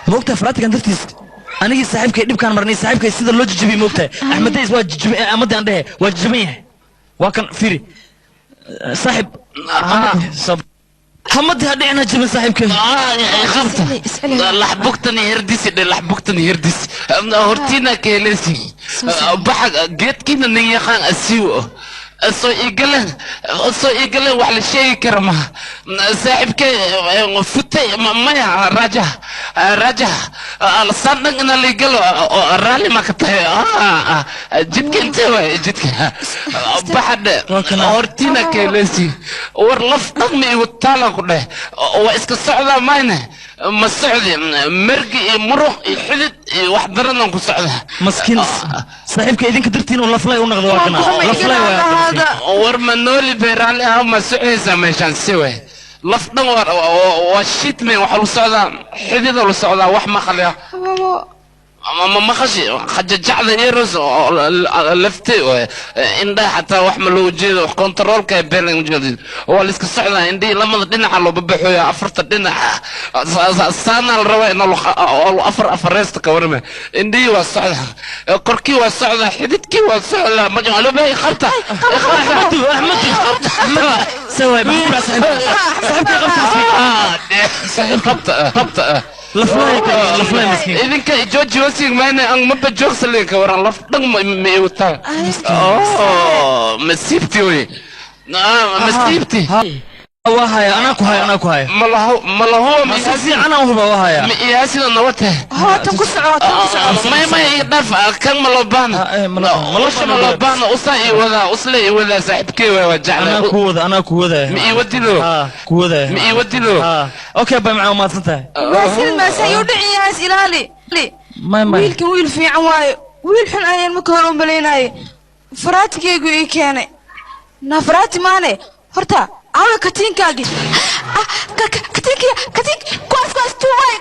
Moogtahay faraatigan dartiis anigii saaxiibkay dhibkaan marnay, saaxiibkay sida loo jijibiyey. Moogtahay Axmed Days waa jijibay, Amadii aan dhehe waa jijiban yahay. Waa kan, fiiri saaxiib, Hamadii ha dhicin, ha jibin saaxiibkay. Qabta laxbugtani herdisi dhe, laxbugtani herdis hortiina ka heleysi. Baxa geedkiina nin yaqaan asiiwo soo igalen, soo igalen. Wax la sheegi kara maha saaxiibkay futay. Maya, raja raja saan dhan ina laigalo raalli ma ka tahay? Jidka intee waay jidka? Baxa dhe, hortiina ka heleysi. War laf dhan ma igu taalan ku dheh, waa iska socdaa mayne, ma socdi mergi iyo muruq iyo xidid iyo wax daranan ku socdaa. Maskiin saaxiibka, idinka dartiin uu laflay u noqdo. Waa kana laflay waa. War ma nooli bay, raalli ahaa, ma socaysaa meeshaan si way laf dhan waa shitman. Waxa lu socdaa xidida lu socdaa, wax maqlaya ma maqashi khajajacda eros lafte indhaha xataa wax ma loo jeedo, wax kontaroolka been ujeedo. Waa la iska socdaa, indhihii lamada dhinaca loo babaxooya, afarta dhinaca saana la rabaa in afar afareesta ka warame. Indhihii waa socdaa, korkii waa socdaa, xididkii waa socdaa. Majaalobay qabta. Axmedu, Axmedu, saway maxaa saaxiibkay qabta? Saaxiib qabta, qabta. Laflay, laflay maskiin. Idinka jooji wasig mayne ang maba joogsalin ka waran, laf dhan ma iwataa. Masiibti wey, masiibti. Waa haya, anaa ku haya, anaa ku haya. Malaho, malaho. Si fiican aan huba, waa haya. Ma iyaasida nabate. Tan ku soco, tan ku soco. Maya, maya, iga dhaaf kan, ma loo baahna usha, ma loo baahna usaa ii wadaa, usle ii wadaa saaxiibkey waay, waa jeclay. Anaa ku wada, anaa ku wada. Ma ii wadido? Ku wada. Ma ii wadido? Okay bay, macaa mahadsan tahay. Waasil maase ayuu dhicin yahay, is ilaali. May, may. Wiilkan wiil fiican waayo, wiil xun ayaan marka hore u malaynayay. Faraatigaygu ii keenay naa faraati maane. Horta aawe katiinkaagii? Katiinkiya, katiin kuwaas, kuwaas tuu waay.